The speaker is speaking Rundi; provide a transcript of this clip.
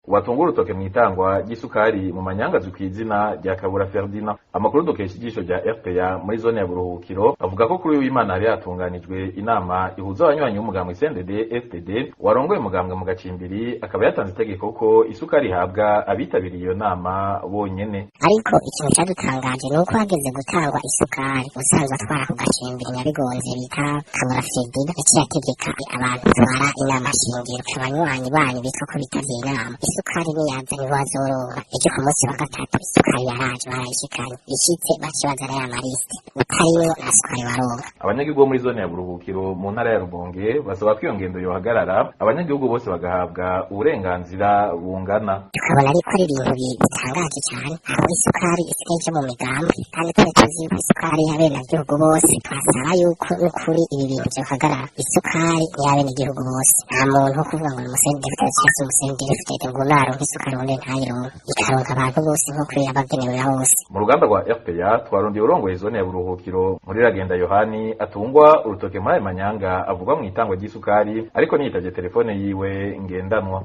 Watunga urutoke mw'itangwa ry'isukari mu manyanga azwi kw'izina rya Kabura Ferdinand. Amakuru dukesha ijisho rya RPA muri zone ya Buruhukiro avuga ko kuri uyu w'Imana hari hatunganijwe inama ihuza abanywanyi b'umugambwe CNDD FDD. Warongoye umugambwe mu gacimbiri akaba yatanze itegeko ko isukari ihabwa abitabiriye iyo nama bonyene. Ariko ikintu cyadutangaje ni uko hageze gutangwa isukari, usanzwe atwara ku gacimbiri Nyabigonze bita Kabura Ferdinand yaciye ategeka abantu batwara inama shingiro: "Abanywanyi banyu bitwa ko bitavye inama, isukari niyaza nibo bazoronka." Ejo ku munsi wa gatatu isukari yaraje, barayishikanye. Ishitse baciye bazana ya marisite, utarimwo nta sukari waronka. Abanyagihugu bo muri zone ya Buruhukiro mu ntara ya Rumonge basaba ko iyo ngendo yohagarara, abanyagihugu bose bagahabwa uburenganzira bungana. Tukabona ariko ari ibintu bitangaje cyane aho isukari isigaye ija mu migambi, kandi twari tuzi yuko isukari y'abenegihugu bose. Twasaba yuko n'ukuri ibi bintu vyohagarara. Isukari ni y'abenegihugu bose, nta muntu wo kuvuga ngo ni umu CNDD-FDD cyangwa se umu CNDD-FDD ngo naronka isukari uwundi ntayironke. Ikaronka abantu bose nk'uko yabagenewe bose. Mu ruganda rwa RPA twarundiye urongoye zone ya Buruhukiro muri Ragenda Yohani atungwa urutoke muri ayo manyanga avugwa mu itangwa ry'isukari, ariko ntiyitavye telefone yiwe ngendanwa.